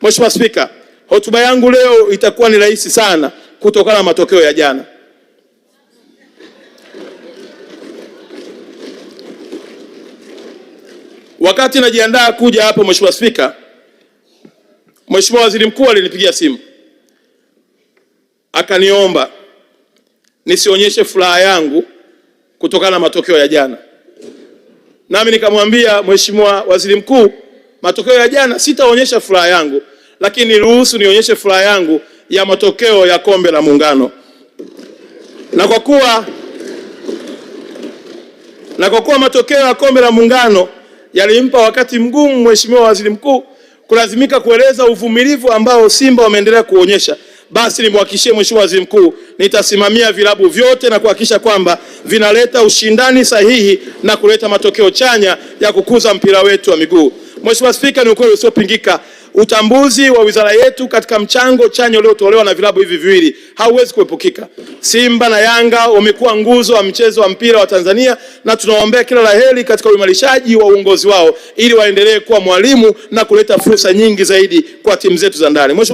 Mheshimiwa Spika, hotuba yangu leo itakuwa ni rahisi sana kutokana na matokeo ya jana. Wakati najiandaa kuja hapa, Mheshimiwa Spika, Mheshimiwa Waziri Mkuu alinipigia simu akaniomba nisionyeshe furaha yangu kutokana na matokeo ya jana, nami nikamwambia Mheshimiwa Waziri Mkuu, matokeo ya jana sitaonyesha furaha yangu, lakini niruhusu nionyeshe furaha yangu ya matokeo ya Kombe la Muungano. Na kwa kuwa matokeo ya Kombe la Muungano yalimpa wakati mgumu Mheshimiwa Waziri Mkuu kulazimika kueleza uvumilivu ambao Simba wameendelea kuonyesha, basi nimhakikishie Mheshimiwa Waziri Mkuu nitasimamia vilabu vyote na kuhakikisha kwamba vinaleta ushindani sahihi na kuleta matokeo chanya ya kukuza mpira wetu wa miguu. Mheshimiwa Spika, ni ukweli usiopingika, utambuzi wa wizara yetu katika mchango chanya uliotolewa na vilabu hivi viwili hauwezi kuepukika. Simba na Yanga wamekuwa nguzo wa mchezo wa mpira wa Tanzania na tunawaombea kila la heri katika uimarishaji wa uongozi wao ili waendelee kuwa mwalimu na kuleta fursa nyingi zaidi kwa timu zetu za ndani.